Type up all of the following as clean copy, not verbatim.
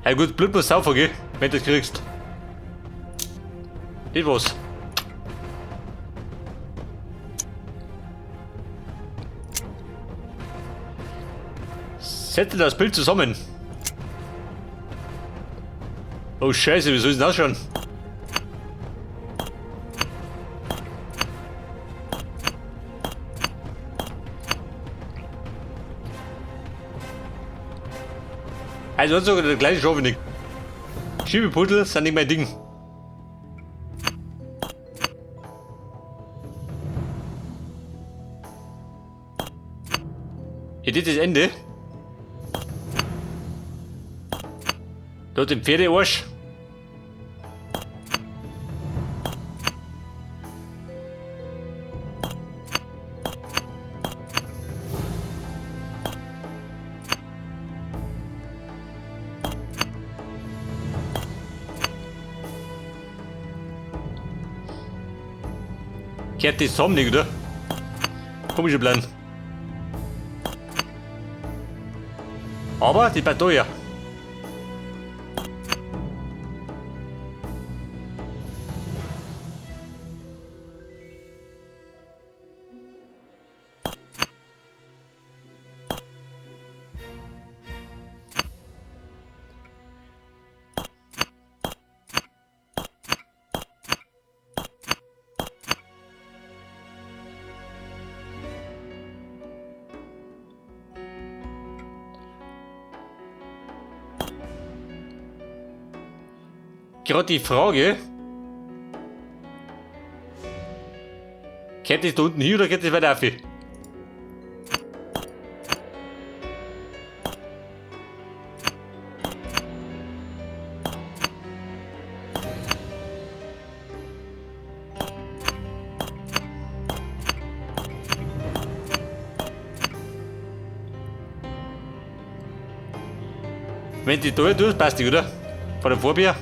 Ja gut, Blut muss saufen, gell? Wenn du das kriegst. Das war's. Setze das Bild zusammen. Oh Scheiße, wie soll es denn ausschauen? Also sogar der gleiche Schauwenig. Schiebeputtel sind nicht mein Ding. Hier das ist das Ende. Dort im Pferdearsch. Kehrt das zusammen, nicht, oder? Komischer Plan. Aber die Partei. Gerade die Frage. Geht das da unten hin oder geht das weiter auf? Wenn die da tust, passt die, oder? Von dem Vorbier.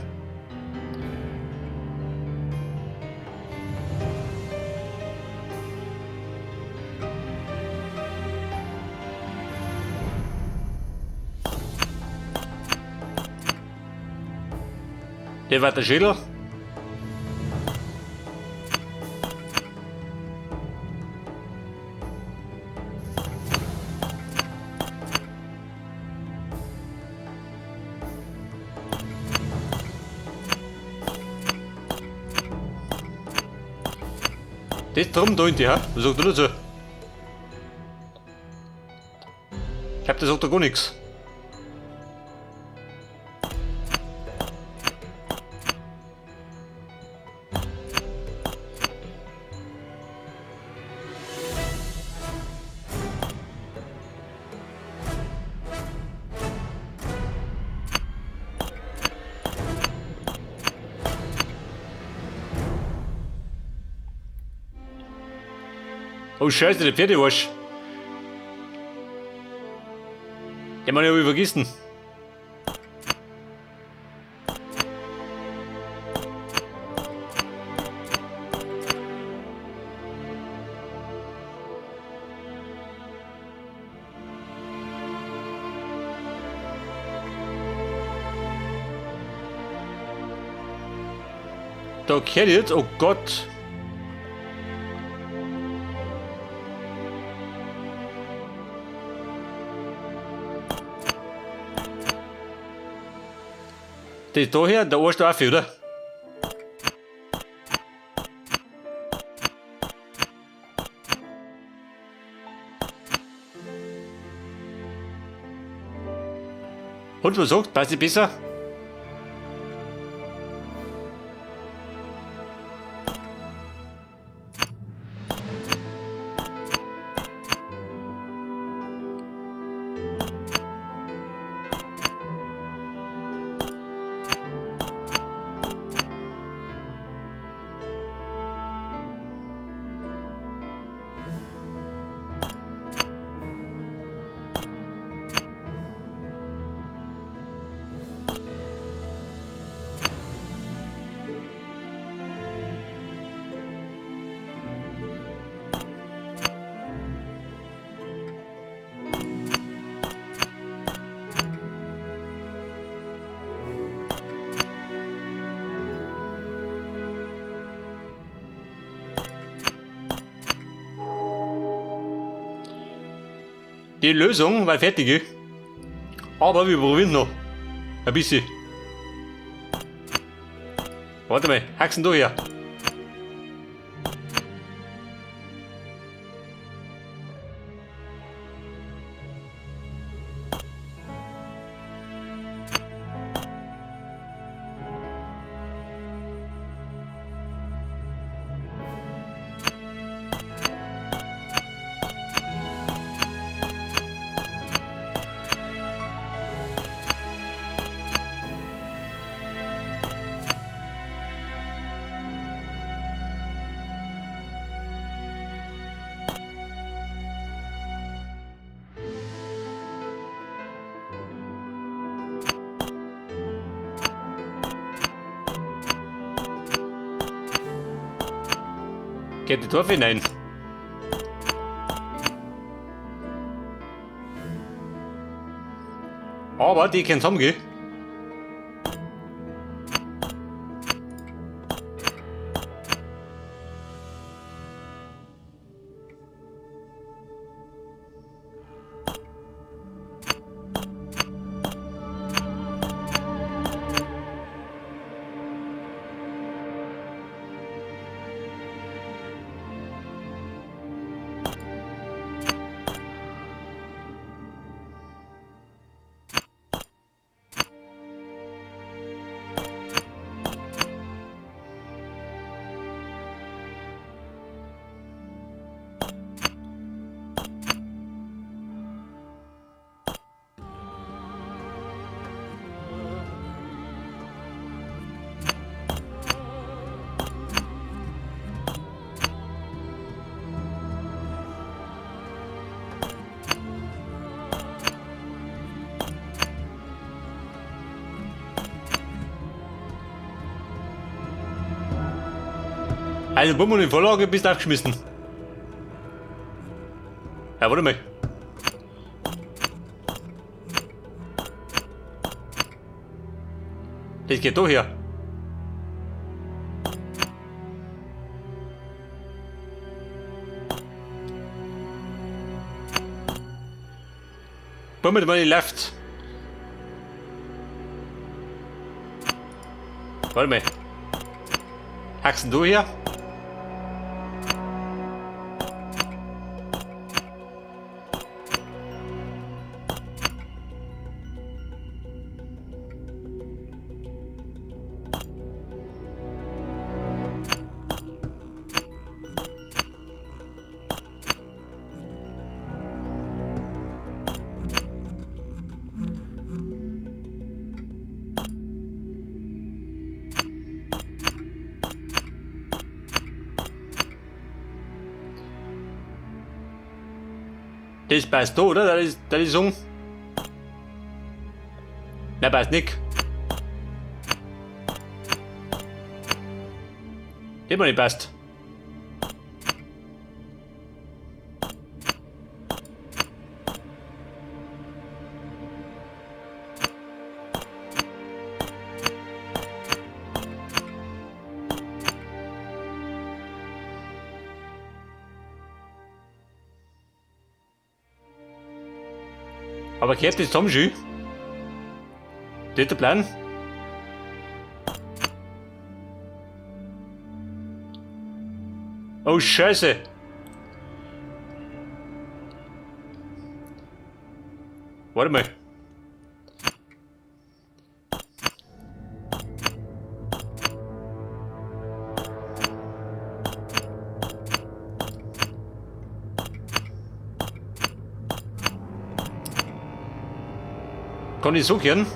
Der war der Schädel. Das drum da hinten, ja? Was sagt er dazu? Ich hab, das sagt doch gar nichts. Oh Scheiße, der Pferdewasch. Den man ja wohl vergessen. Da kehrt jetzt, oh Gott. Das da her, der Arsch da auf, oder? Und was sagt, passt besser? Die Lösung war fertig. Aber wir probieren noch. Ein bisschen. Warte mal, hackst du hier? Geht die Torfe hinein. Aber die können zusammengehen. Also Bumm und in Vorlage bist aufgeschmissen. Ja, warte mal. Das geht doch hier. Bumm mit money left. Warte mal. Hackst du hier? Das passt da, oder? Das ist so. Nein, passt nicht. Immer nicht passt. Aber kehrt das zusammen schön? Das ist der Plan. Oh Scheiße! Warte mal. Kann ich so kehren?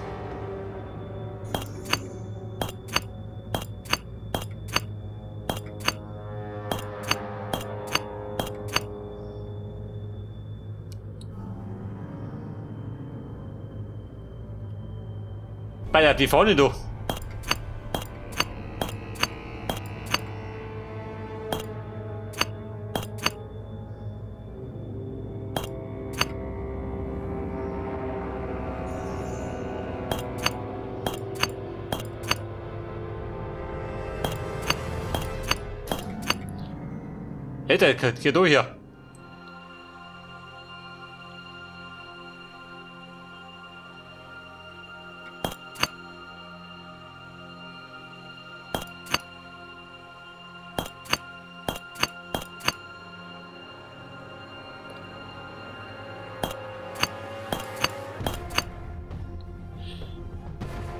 Bei der die vorne da. Hey, der geht durch hier.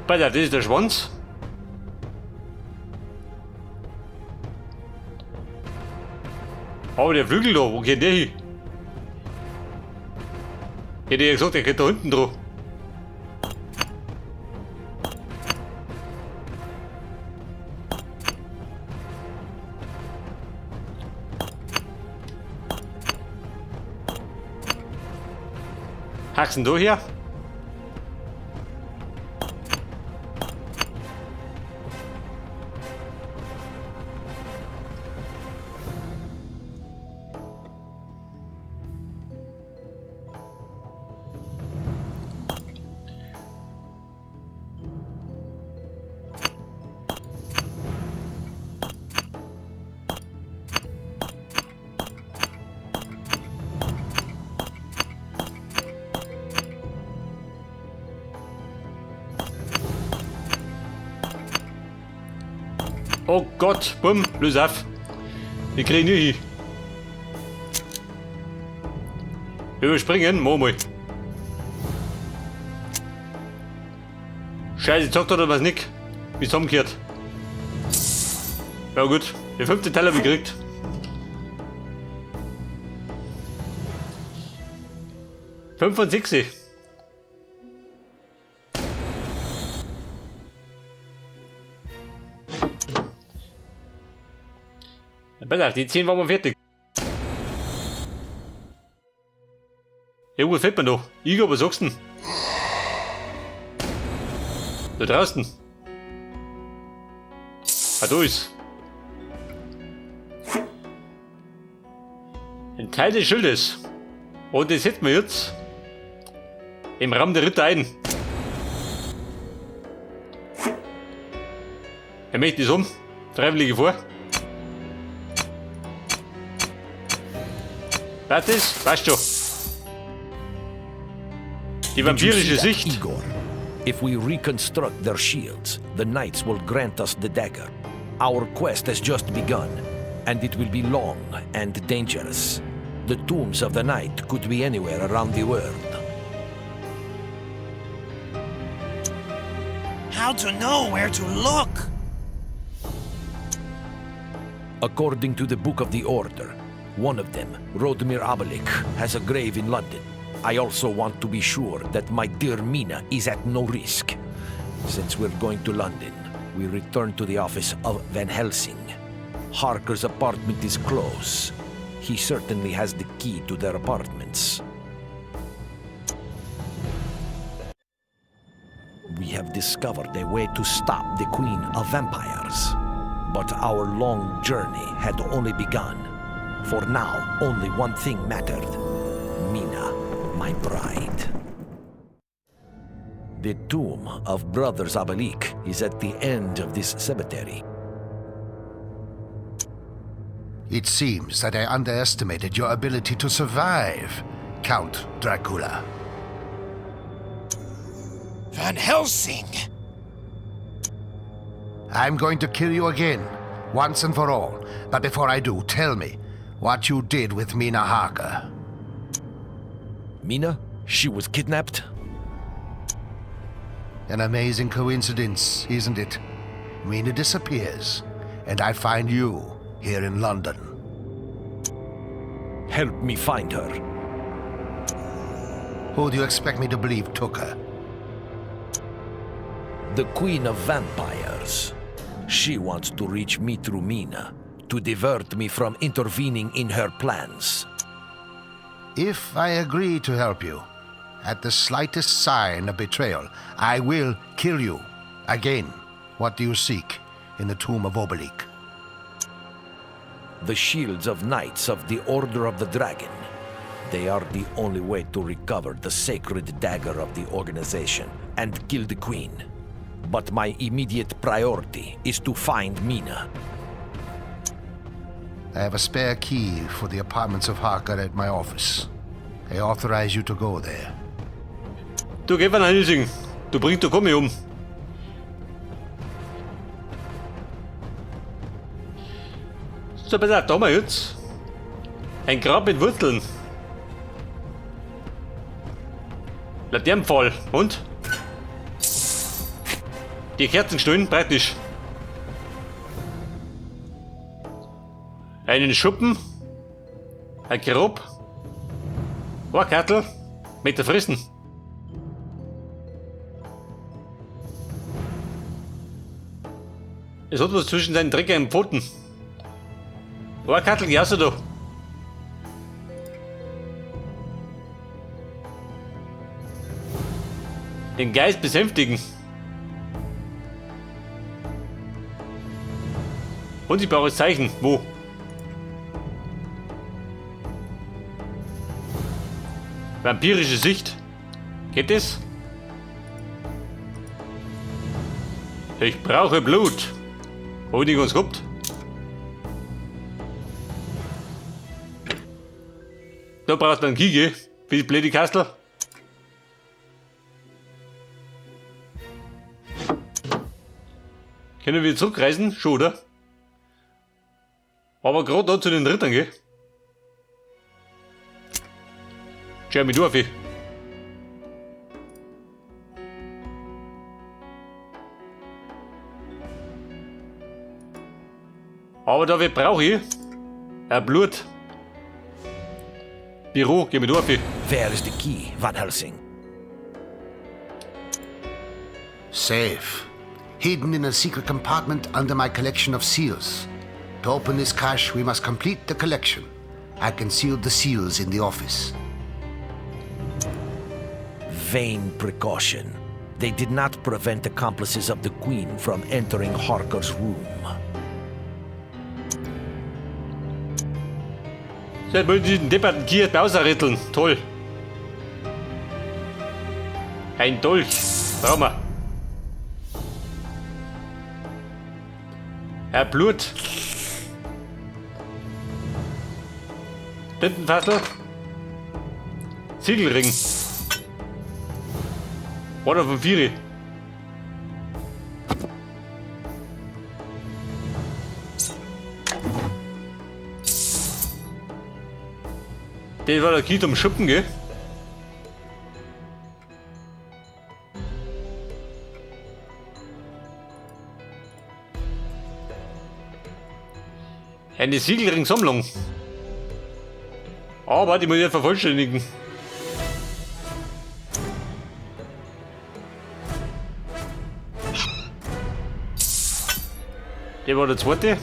Pass auf, das ist der Schwanz. Aber der Flügel da, wo geht der hin? Hätte ich ja gesagt, der geht da hinten drauf. Haxen du hier? Oh Gott, bumm, löse auf. Ich krieg nicht hin. Überspringen, mach mal. Scheiße, sagt oder was nicht. Wie zusammengehört. Ja gut, den fünften Teil habe ich gekriegt. 5 von 6. Besser, die 10 waren wir fertig. Irgendwo fehlt mir noch. Igor, was sagst du denn? Da draußen. Ah, da ist. Ein Teil des Schildes. Und das setzen wir jetzt im Raum der Ritter ein. Er möchte es um. Freiwillige vor. Passt das? Passt schon. Die Did you see vampirische that, Sicht. Igor? If we reconstruct their shields, the knights will grant us the dagger. Our quest has just begun, and it will be long and dangerous. The tombs of the knight could be anywhere around the world. How to know where to look? According to the Book of the Order, one of them, Rodomir Obelik, has a grave in London. I also want to be sure that my dear Mina is at no risk. Since we're going to London, we return to the office of Van Helsing. Harker's apartment is close. He certainly has the key to their apartments. We have discovered a way to stop the Queen of Vampires. But our long journey had only begun. For now, only one thing mattered Mina, my bride. The tomb of Brothers Abalik is at the end of this cemetery. It seems that I underestimated your ability to survive, Count Dracula. Van Helsing! I'm going to kill you again, once and for all. But before I do, tell me what you did with Mina Harker. Mina? She was kidnapped? An amazing coincidence, isn't it? Mina disappears, and I find you here in London. Help me find her. Who do you expect me to believe took her? The Queen of Vampires. She wants to reach me through Mina, to divert me from intervening in her plans. If I agree to help you, at the slightest sign of betrayal, I will kill you. Again, what do you seek in the tomb of Obelik? The shields of knights of the Order of the Dragon. They are the only way to recover the sacred dagger of the organization and kill the Queen. But my immediate priority is to find Mina. I have a spare key for the apartments of Harker at my office. I authorize you to go there. Du geh Van Helsing. Du bringst doch Gummi um. So, pass auf, da haben wir jetzt ein Grab mit Wurzeln. Laut dem Fall. Und? Die Kerzen gestohlen, praktisch. Einen Schuppen. Ein Grab. Ein Kartel. Mit der Frissen. Es hat was zwischen seinen dreckigen Pfoten. Ein Kartel, geh raus da. Den Geist besänftigen. Unsichtbares Zeichen. Wo? Vampirische Sicht. Geht es? Ich brauche Blut. Wo ich uns gehabt? Da brauchst du einen Kiege. Wie blöde Kastel. Können wir zurückreisen? Schon, oder? Aber gerade da zu den Rittern, gell? Jeremy Durfee. Aber da wir brauche ich ein Blut. Büro, geh mit Durfee. Where is the key, Van Helsing? Safe. Hidden in a secret compartment under my collection of seals. To open this cache, we must complete the collection. I concealed the seals in the office. Vain precaution. They did not prevent accomplices of the Queen from entering Harker's room. So, jetzt wollen die diesen depperten Kier erst mal ausrütteln. Toll. Ein Dolch. Brauchen wir. Herr Blut. Tintenfassel. Ziegelring. Einer von Vieri. Das war der Key zum Schuppen, gell? Eine Siegelring-Sammlung. Aber die muss ich ja vervollständigen. Der war der zweite.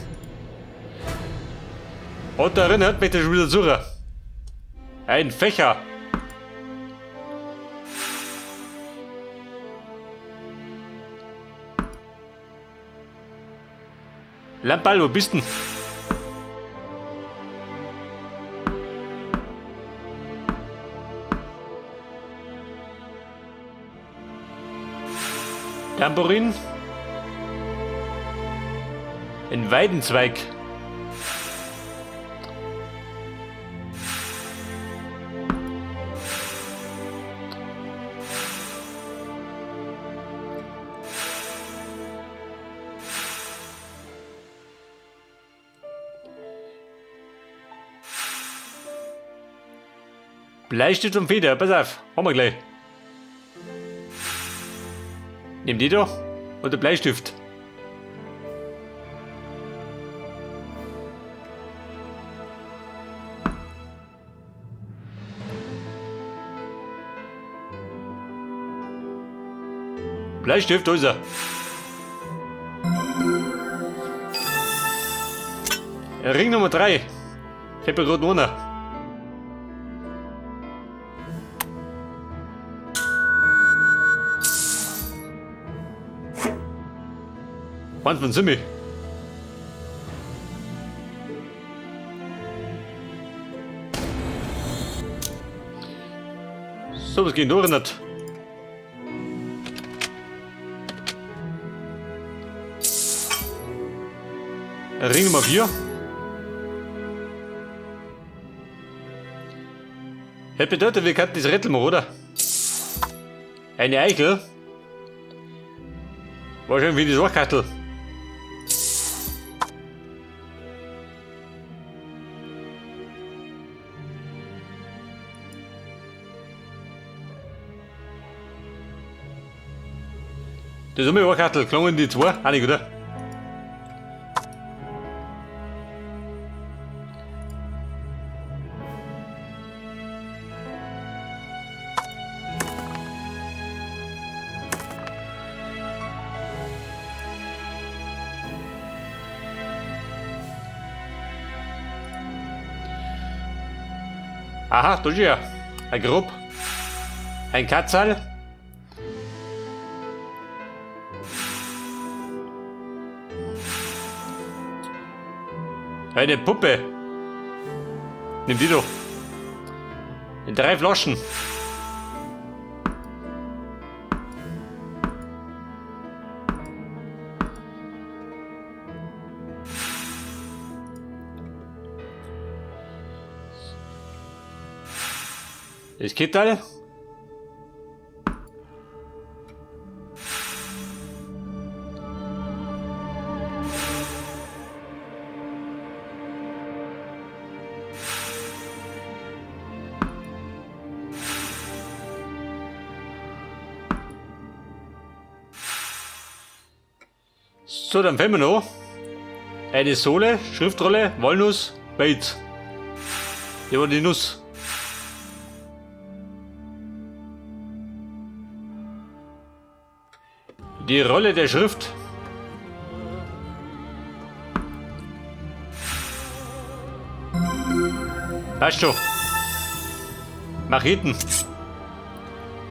Und da erinnert mich das schon wieder zurück. Ein Fächer. Lamperl, wo bist denn? Tamburin. Ein Weidenzweig. Bleistift und Feder, pass auf, haben wir gleich. Nimm die da und der Bleistift. Bleistift, da ist er. Ring Nummer 3. Ich hab ja gerade noch einen. Wann von Simi? So, was geht durch nicht? Ring Nummer 4. Das bedeutet, wir könnten das Rätsel machen, oder? Eine Eichel? Wahrscheinlich wie das Ohrkastel. Das haben wir auch Kartel, klongen die zwei, auch nicht, oder? Aha, da ist ja. Ein Grub. Ein Katzal. Eine Puppe. Nimm die doch. In 3 Flaschen. Das Kittel. So, dann fehlen wir noch eine Sohle, Schriftrolle, Walnuss, Bates. Hier war die Nuss. Die Rolle der Schrift. Passt schon. Macheten.